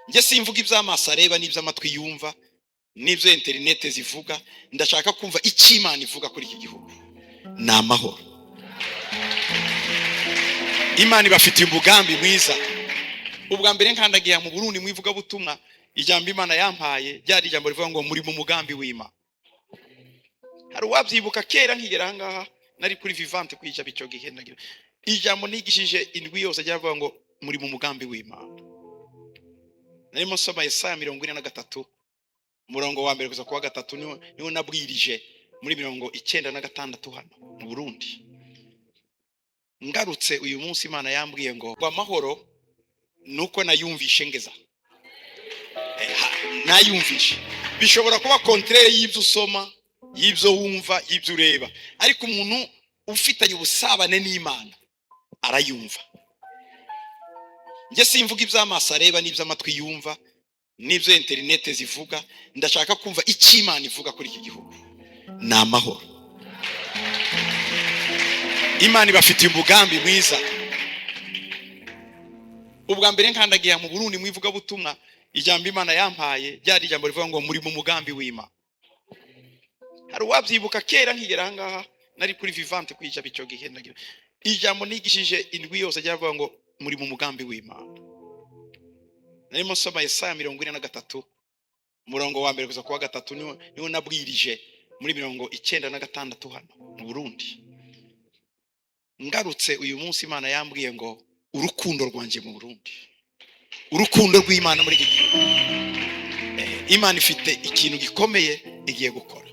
Njye simvuga iby'amaso areba n'iby'amatwi yumva n'ibyo interineti zivuga. Ndashaka kumva icyo Imana ivuga kuri iki gihugu. Ni amahoro. Imana ibafitiye umugambi mwiza. Ubwa mbere nkandagiye mu Burundi mu ivugabutumwa, ijambo Imana yampaye ryari ijambo rivuga ngo muri mu mugambi w'Imana. Hari uwabyibuka kera nkigera ahangaha, nari kuri Vivante kwica icyo gihe, ndagira ijambo nigishije indwi yose ryavuga ngo muri mu mugambi w'Imana. Narimo nsoma Yesaya 43, umurongo wa mbere kuza kuwa gatatu, niwo nabwirije muri 96 hano mu Burundi. Ngarutse uyu munsi, Imana yambwiye ngo amahoro nuko nayumvishe ngeza nayumvishe. Bishobora kuba contraire y'ibyo usoma, y'ibyo wumva, y'ibyo ureba, ariko umuntu ufitanye ubusabane n'Imana arayumva. Njye simvuga iby'amaso areba n'iby'amatwi yumva n'ibyo interineti zivuga. Ndashaka kumva icyo Imana ivuga kuri iki gihugu. Ni amahoro. Imana ibafitiye umugambi mwiza. Ubwa mbere nkandagiye mu Burundi mu ivugabutumwa, ijambo Imana yampaye ryari ijambo rivuga ngo muri mu mugambi w'Imana. Hari uwabyibuka kera nkigera ahangaha, nari kuri Vivante kwica icyo gihe, ndagira ijambo nigishije indwi yose ryavuga ngo muri mu mugambi w'Imana. Narimo nsoma Yesaya 43, umurongo wa mbere kuza kuwa gatatu, niwo nabwirije muri 96 hano mu Burundi. Ngarutse uyu munsi, Imana yambwiye ngo urukundo rwanjye mu Burundi, urukundo rw'Imana muri iki gihugu. Imana ifite ikintu gikomeye igiye gukora.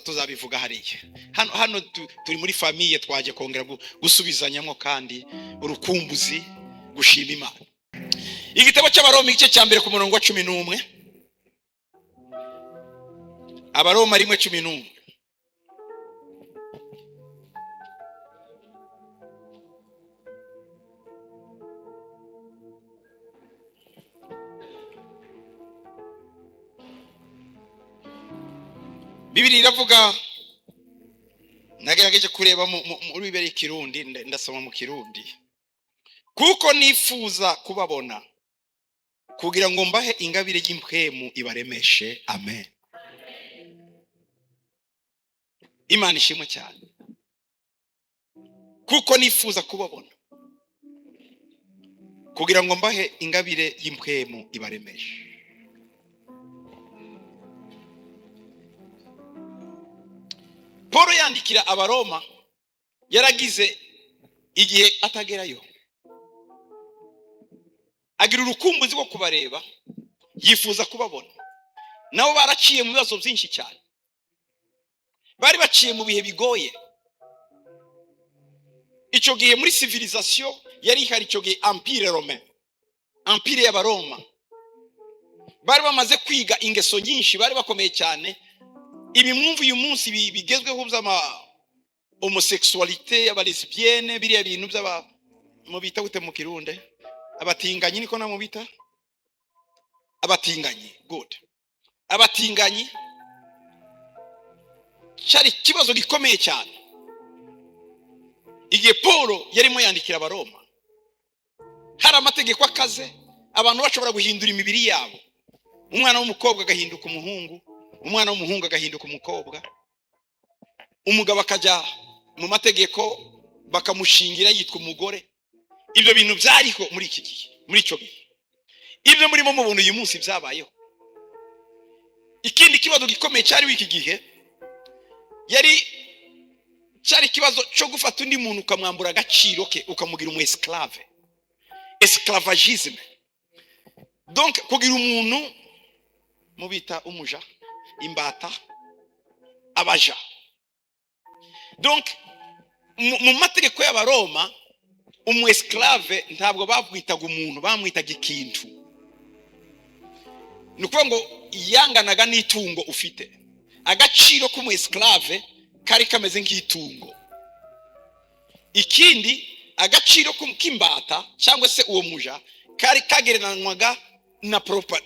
Tuzabivuga hariya. Hano turi muri famille, twaje kongera gusubizanyamo kandi urukumbuzi, gushima Imana. Igitabo cy'Abaroma igice cya mbere ku murongo wa 11. Abaroma 1:11. Bibiri iravuga, nagerageje kureba muri Bibiliya y'ikirundi, ndasoma mu Kirundi. Kuko nifuza kubabona kugira ngo mbahe ingabire y'impwemu ibaremeshe. Amen. Imana ishimwe cyane. Kuko nifuza kubabona kugira ngo mbahe ingabire y'impwemu ibaremeshe. Paul yandikira Abaroma yaragize igihe atagerayo, agira urukumbuzi rwo kubareba, yifuza kubabona. Nabo baraciye mu bibazo byinshi cyane, bari baciye mu bihe bigoye. Icyo gihe muri civilisation yari ihari icyo gihe, empire romain, empire y'Abaroma, bari bamaze kwiga ingeso nyinshi, bari bakomeye cyane. Ibi mwumva uyu munsi bigezweho by'ama homosexualité, y'abalesbienne, biriya bintu by'aba mubita gute mu Kirundi, abatinganyi, niko namubita abatinganyi. Good, abatinganyi cyari ikibazo gikomeye cyane igihe Paul yarimo yandikira Abaroma. Hari amategeko akaze, abantu bashobora guhindura imibiri yabo, umwana w'umukobwa agahinduka umuhungu, umwana w'umuhungu agahinduka umukobwa, umugabo akajya mu mategeko bakamushingira yitwa umugore. Ibyo bintu byariho muri iki gihe, muri icyo gihe. Ibyo murimo mubona uyu munsi byabayeho. Ikindi kibazo gikomeye cyari iki gihe, yari cyari ikibazo cyo gufata undi muntu ukamwambura agaciro ke, ukamugira umu esclave, esclavagisme. Donc kugira umuntu mubita umuja, imbata, abaja. Donc mu mategeko y'Abaroma, umu esclave ntabwo bamwitaga umuntu, bamwitaga ikintu. Ni ukuvuga ngo yanganaga n'itungo ufite. Agaciro k'umu esclave kari kameze nk'itungo. Ikindi, agaciro k'imbata cyangwa se uwo muja kari kagereranywaga na propa,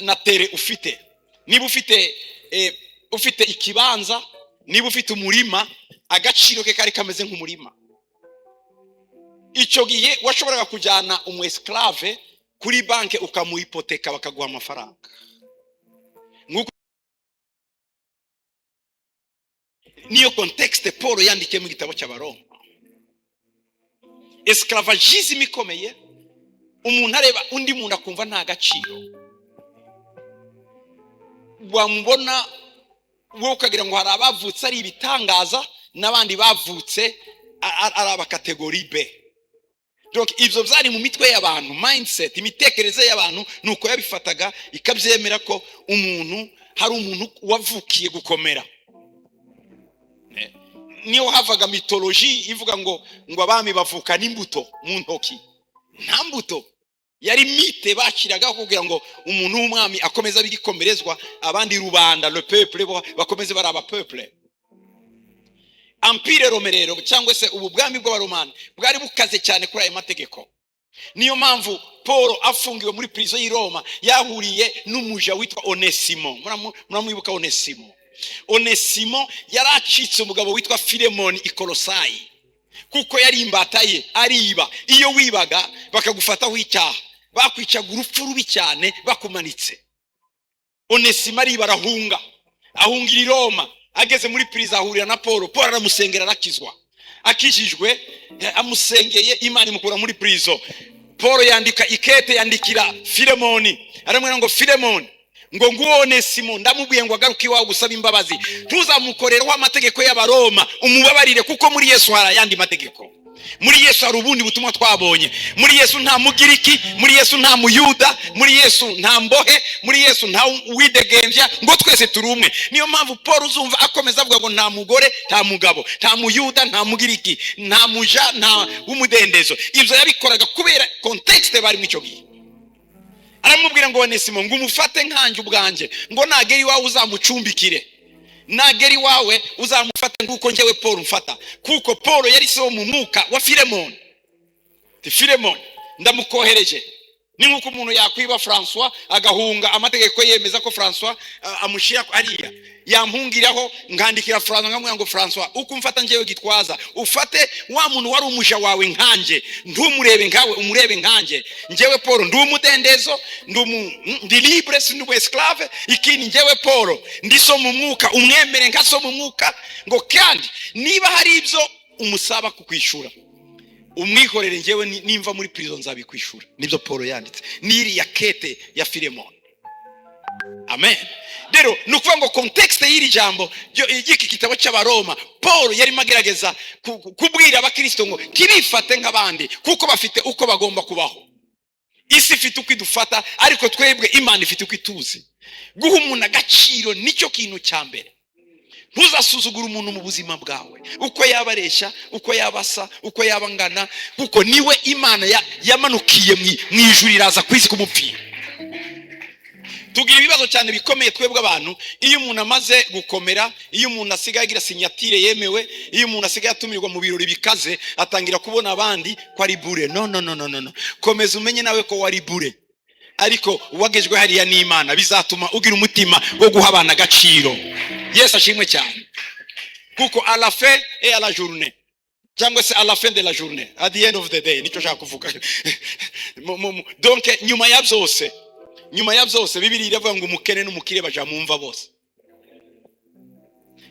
na terre ufite. Niba ufite ikibanza, niba ufite umurima, agaciro ke kari kameze nk'umurima. Icyo gihe washoboraga kujyana umu esclave kuri banki, ukamuhipoteka, bakaguha amafaranga. Nk'uko niyo contexte Paul yandikiye mu gitabo cy'Abaroma. Esclavagisme ikomeye, umuntu areba undi muntu akumva nta gaciro, wamubona wowe ukagira ngo hari abavutse ari ibitangaza n'abandi bavutse ari aba catégorie B. Donc ibyo byari mu mitwe y'abantu, mindset, imitekerereze y'abantu, ni uko yabifataga, ikabyemera ko umuntu, hari umuntu wavukiye gukomera. Niyo havaga mythologie ivuga ngo abami bavukana imbuto mu ntoki. Nta mbuto, yari mythe bakiragaho kugira ngo umuntu w'umwami akomeze abe igikomerezwa, abandi rubanda, le peuple, bo bakomeze bari aba peuple. Empire romain rero, cyangwa se ubu bwami bw'Abaromani, bwari bukaze cyane kuri ayo mategeko. Niyo mpamvu Paul afungiwe muri prison y'i Roma yahuriye n'umuja witwa Onesimo. Muramwibuka Onesimo? Onesimo yari acitse umugabo witwa Filemoni i Kolosayi, kuko yari imbata ye, ariba. Iyo wibaga bakagufataho icyaha, bakwicaga urupfu rubi cyane, bakumanitse. Onesimo ariba, arahunga, ahungira i Roma. Ageze muri prison ahurira na Paul. Paul aramusengera, arakizwa. Akijijwe, amusengeye, Imana imukura muri prison. Paul yandika ikete, yandikira Filemoni, aramubwira ngo: "Filemoni, ngo nguwo Onesimo, ndamubwiye ngo agaruke iwawe gusaba imbabazi. Ntuzamukorereho amategeko y'Abaroma, umubabarire, kuko muri Yesu hari ayandi mategeko. Muri Yesu hari ubundi butumwa twabonye. Muri Yesu nta Mugiriki, muri Yesu nta Muyuda, muri Yesu nta mbohe, muri Yesu nta widegembya, ngo twese turi umwe." Niyo mpamvu Paul uzumva akomeza avuga ngo nta mugore, nta mugabo, nta Muyuda, nta Mugiriki, nta muja, nta w'umudendezo. Ibyo yabikoraga kubera contexte bari mu icyo gihe. Aramubwira ngo Onesimo ngo umufate nkanjye ubwanjye, ngo nagera iwawe uzamucumbikire, nagera iwawe uzamufate nk'uko njyewe Paul mfata, kuko Paul yari so mu mwuka wa Filemoni. Filemoni, ndamukohereje. Ni nk'uko umuntu yakwiba Francois agahunga, amategeko yemeza ko Francois amushyira hariya, yampungiraho, nkandikira Francois, nkamubwira ngo: "Francois, uko umfata njyewe Gitwaza, ufate wa muntu wari umuja wawe nkanjye. Ntumurebe nkawe, umurebe nkanjye. Njyewe Paul ndi umudendezo, ndi libre, si ndi esclave. Ikindi, njyewe Paul ndi so mu mwuka, umwemere nka so mu mwuka." Ngo kandi niba hari ibyo umusaba kukwishura, umwihorere, njyewe nimva muri prison nzabikwishura. Nibyo Paul yanditse n'iriya kete ya Filemon. Amen. Rero ni ukuvuga ngo contexte y'iri jambo ry'iki gitabo cy'Abaroma, Paul yarimo agerageza kubwira Abakirisito ngo ntibifate nk'abandi, kuko bafite uko bagomba kubaho. Isi ifite uko idufata, ariko twebwe Imana ifite uko ituzi. Guha umuntu agaciro nicyo kintu cya mbere. Ntuzasuzugure umuntu mu buzima bwawe, uko yaba areshya, uko yaba asa, uko yaba angana, kuko niwe Imana yamanukiye mu ijuru, iraza ku isi kumupfira. Tugira ibibazo cyane bikomeye twebwe abantu, iyo umuntu amaze gukomera, iyo umuntu asigaye agira signature yemewe, iyo umuntu asigaye atumirwa mu birori bikaze, atangira kubona abandi ko ari bure. No, no, no, no, no, no. Komeza umenye nawe ko wari bure, ariko wagejwe hariya n'Imana. Bizatuma ugira umutima wo guha abana agaciro. Yesu ashimwe cyane, kuko à la fin et à la journée, cyangwa se à la fin de la journée, at the end of the day, nicyo nshaka kuvuga. Donc nyuma ya byose, nyuma ya byose, Bibiliya iravuga ngo umukene n'umukire baja mu mva bose.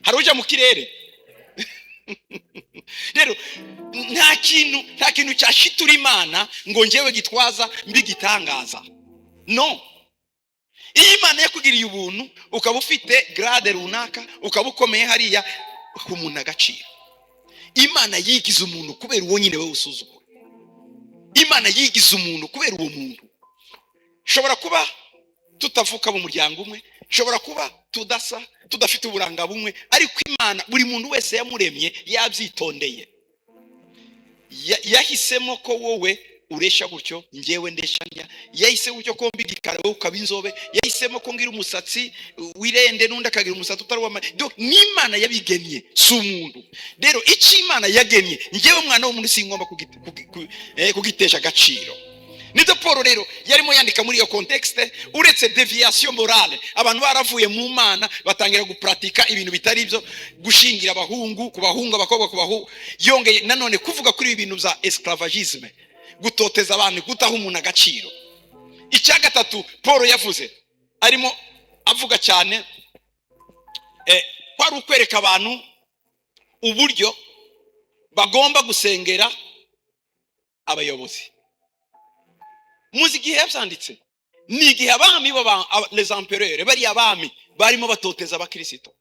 Hari uja mu kirere? Rero nta kintu cyashitura Imana ngo njyewe Gitwaza mbigitangaza. No iyo Imana yakugiriye ubuntu, ukaba ufite grade runaka, ukaba ukomeye hariya, uha umuntu agaciro. Imana yigize umuntu kubera uwo nyine wowe usuzugura. Imana yigize umuntu kubera uwo muntu. Shobora kuba tutavuka mu muryango umwe, shobora kuba tudasa, tudafite uburanga bumwe, ariko Imana buri muntu wese yamuremye yabyitondeye. Yahisemo ko wowe uresha gutyo, njyewe ndesha ntya. Yahise gutyo ko mba igikara, wowe ukaba inzobe. Yahisemo ko ngira umusatsi wirende, n'undi akagira umusatsi utari uw'ama. Donc n'Imana yabigennye, si umuntu. Rero icyo Imana yagennye, njyewe mwana w'umuntu singomba kugitesha agaciro. Nibyo Paul rero yarimo yandika muri iyo contexte. Uretse déviation morale, abantu baravuye mu Mana, batangira guparatika ibintu bitari byo, gushingira abahungu ku bahungu, abakobwa ku bahungu. Yongeye nanone kuvuga kuri ibi bintu bya esclavagisme, gutoteza abantu, gutaha umuntu agaciro. Icya gatatu Paul yavuze, arimo avuga cyane, kwari ukwereka abantu uburyo bagomba gusengera abayobozi. Muzi igihe yabyanditse? Ni igihe abami, les empereurs, bariya abami barimo batoteza abakirisito.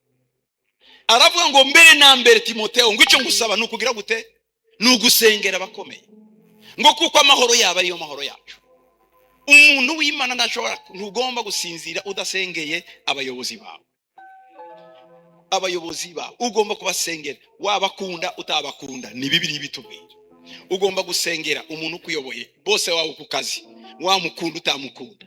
Aravuga ngo: "Mbere na mbere, Timoteo, ngo icyo ngusaba ni ukugira gute? Ni ugusengera abakomeye, ngo kuko amahoro yabo ariyo mahoro yacu." Umuntu w'Imana ntashobora, ntugomba gusinzira udasengeye abayobozi bawe. Abayobozi bawe ugomba kubasengera, wabakunda utabakunda, ni Bibiliya bitubwira. Ugomba gusengera umuntu ukuyoboye, bose wawe ku kazi, wamukunda utamukunda.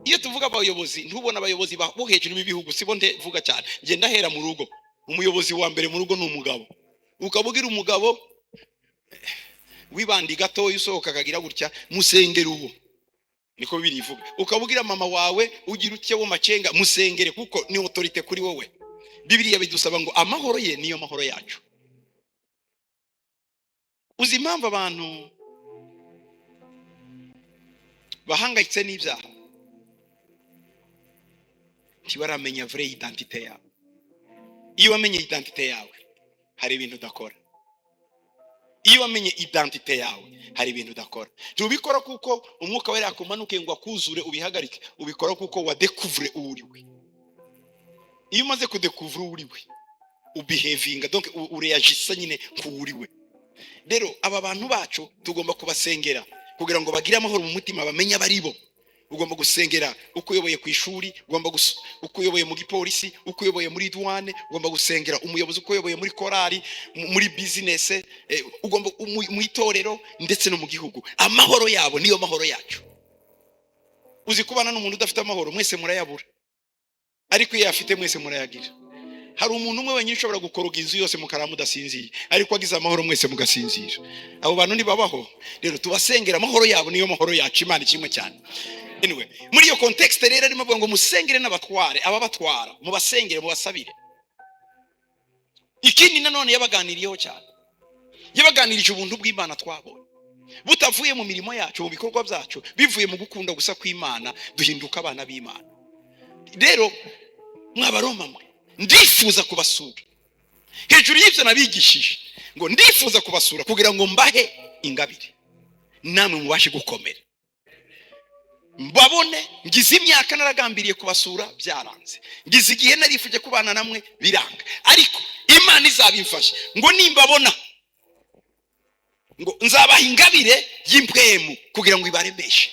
Iyo tuvuga abayobozi, ntubona abayobozi bo hejuru b'ibihugu, sibo ndevuga cyane. Ngenda ahera mu rugo. Umuyobozi wa mbere mu rugo ni umugabo. Ukaba ugira umugabo wibandi gatoya, usohoka akagira gutya, musengere uwo, niko Bibiliya ivuga. Ukaba ugira mama wawe ugira utya wo macenga, musengere, kuko ni autorité kuri wowe. Bibiliya bidusaba ngo amahoro ye niyo mahoro yacu. Uzi impamvu abantu bahangayitse n'ibyaha? Ntibaramenya vraie identité yawe. Iyo wamenye identité yawe, hari ibintu udakora. Iyo wamenye identité yawe, hari ibintu udakora. Ntubikora kuko Umwuka Wera yakumanuke ngo akuzure ubihagarike. Ubikora kuko wadekuvure uwo uriwe. Iyo umaze kudekuvura uwo uriwe, ubihevinga, donc ureyagisa nyine nk'uwo uriwe. Rero aba bantu bacu tugomba kubasengera kugira ngo bagire amahoro mu mutima, bamenye abari bo. Ugomba gusengera uko uyoboye ku ishuri, ugomba uko uyoboye mu gipolisi, uko uyoboye muri douane, ugomba gusengera umuyobozi uko uyoboye muri korali, muri business, ugomba mu itorero ndetse no mu gihugu. Amahoro yabo niyo mahoro yacu. Uzi kubana n'umuntu udafite amahoro? Mwese murayabura, ariko iyo afite mwese murayagira. Hari umuntu umwe wenyine ushobora gukoroga inzu yose mukarara mudasinziye, ariko agize amahoro mwese mugasinzira. Abo bantu ntibabaho. Rero tubasengera, amahoro yabo niyo mahoro yacu. Imana ikimwe cyane. Anyway, muri iyo contexte rero arimo avuga ngo musengere n'abatware, ababatwara mubasengere, mubasabire. Ikindi nanone yabaganiriyeho cyane, yabaganirije ubuntu bw'Imana twabonye butavuye mu mirimo yacu, mu bikorwa byacu, bivuye mu gukunda gusa kw'Imana, duhinduka abana b'Imana. "Rero mwabaroma mwe, ndifuza kubasura." Hejuru y'ibyo nabigishije, ngo ndifuza kubasura kugira ngo mbahe ingabire, namwe mubashe gukomera, mbabone. Ngize imyaka naragambiriye kubasura, byaranze. Ngize igihe narifuje kubana namwe, biranga. Ariko Imana izabimfasha, ngo nimbabona, ngo nzabaha ingabire y'impwemu kugira ngo ibaremeshe.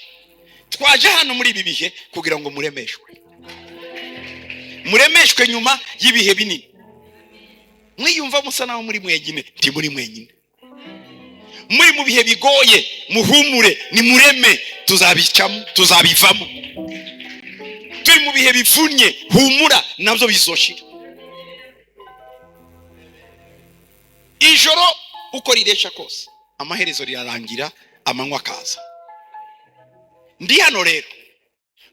Twaje hano muri ibi bihe kugira ngo muremeshwe, muremeshwe nyuma y'ibihe binini mwiyumva musa naho muri mwenyine. Ntimuri mwenyine. Muri mu bihe bigoye, muhumure, nimureme, tuzabicamo, tuzabivamo. Turi mu bihe bivunnye, humura, nabyo bizoshira. Ijoro uko riresha kose, amaherezo rirarangira, amanywa akaza. Ndi hano rero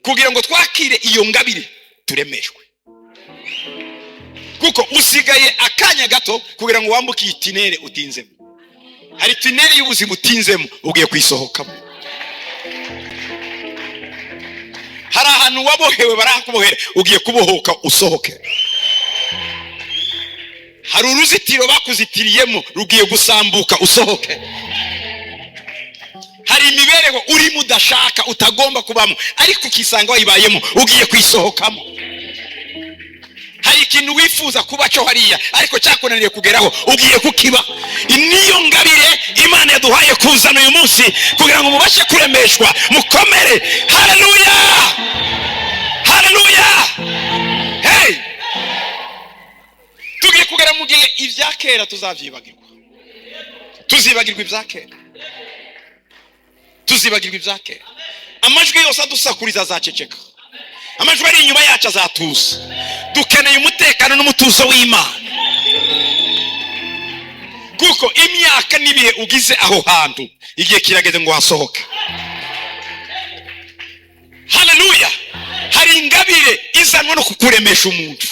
kugira ngo twakire iyo ngabire, turemeshwe, kuko usigaye akanya gato kugira ngo wambuke iyi tunnel utinzemo. Hari tunnel y'ubuzima utinzemo, ugiye kuyisohokamo. Hari ahantu wabohewe, barahakubohera, ugiye kubohoka usohoke. Hari uruzitiro bakuzitiriyemo, rugiye gusambuka usohoke. Hari imibereho urimo udashaka, utagomba kubamo, ariko ukisanga wayibayemo, ugiye kuyisohokamo. Hari ikintu wifuza kuba cyo hariya, ariko cyakunaniye kugeraho, ugiye kukiba. Niyo ngabire Imana yaduhaye kuzana uyu munsi kugira ngo mubashe kuremeshwa, mukomere. Haleluya, haleluya! Hey, tugiye kugera mu gihe ibya kera tuzabyibagirwa. Tuzibagirwa ibya kera, tuzibagirwa ibya kera. Amajwi yose adusakuriza azaceceka, amajwi ari inyuma yacu azatuza. Dukeneye umutekano n'umutuzo w'Imana, kuko imyaka n'ibihe ugize aho hantu, igihe kirageze ngo hasohoke. Haleluya! Hari ingabire izanwa no kukuremesha umuntu.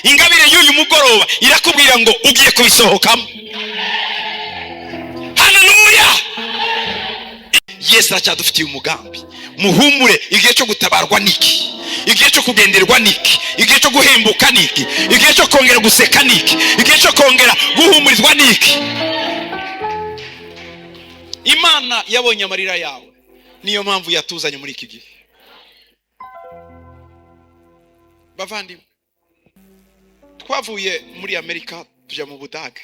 Ingabire y'uyu mugoroba irakubwira ngo ugiye kubisohokamo. Haleluya! Yesu aracyadufitiye umugambi. Muhumure, igihe cyo gutabarwa niki, igihe cyo kugenderwa niki, igihe cyo guhembuka niki, igihe cyo kongera guseka niki, igihe cyo kongera guhumurizwa niki. Imana yabonye amarira yawe, niyo mpamvu yatuzanye muri iki gihe. Bavandimwe, twavuye muri Amerika tujya mu Budage,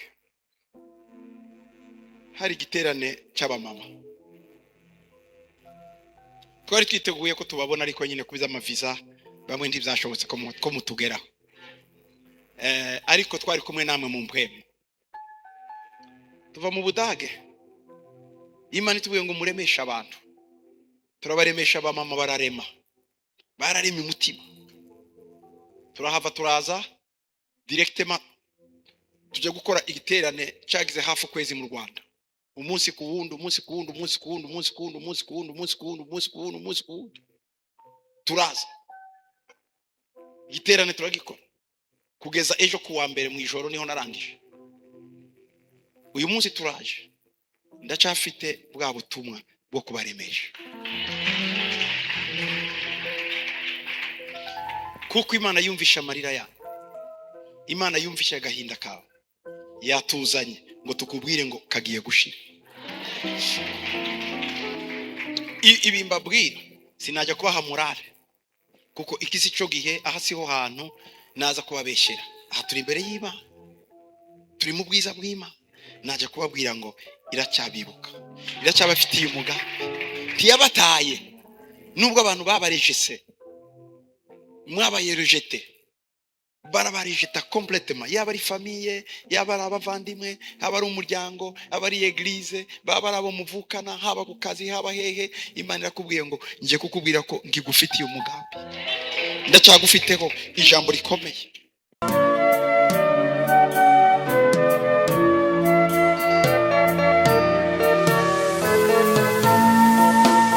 hari igiterane cy'abamama. Twari twiteguye ko tubabona, ariko nyine kubiza amaviza bamwe ntibyashobotse ko mutugeraho. Ariko twari kumwe namwe mu mpwemu. Tuva mu Budage, Imana itubwiye ngo muremeshe abantu, turabaremesha. Abamama bararema, bararema umutima. Turahava turaza directement tujya gukora igiterane cyagize hafi ukwezi mu Rwanda, umunsi ku wundi, umunsi ku wundi, umunsi ku wundi, umunsi ku wundi, umunsi ku wundi, umunsi ku wundi, umunsi ku wundi, umunsi ku wundi. Turaza igiterane turagikora kugeza ejo ku wa mbere mu ijoro, niho narangije. Uyu munsi turaje, ndacyafite bwa butumwa bwo kubaremesha, kuko Imana yumvishe amarira yawe, Imana yumvishe agahinda kawe, yatuzanye ngo tukubwire ngo kagiye gushira. Ibi mbabwira sinajya kubaha morale, kuko iki si cyo gihe, aha siho hantu naza kubabeshyera. Aha turi imbere y'Imana, turi mu bwiza bw'Imana. Najya kubabwira ngo iracyabibuka, iracyabafitiye umugambi, ntiyabataye. Nubwo abantu babarejese, mwabaye rejeté, barabarejeta complètement, yaba ari famille, yaba ari abavandimwe, haba ari umuryango, haba ari église, baba ari abo muvukana, haba ku kazi, haba hehe, Imana irakubwiye ngo ngiye kukubwira ko ngigufitiye umugambi, ndacyagufiteho ijambo rikomeye.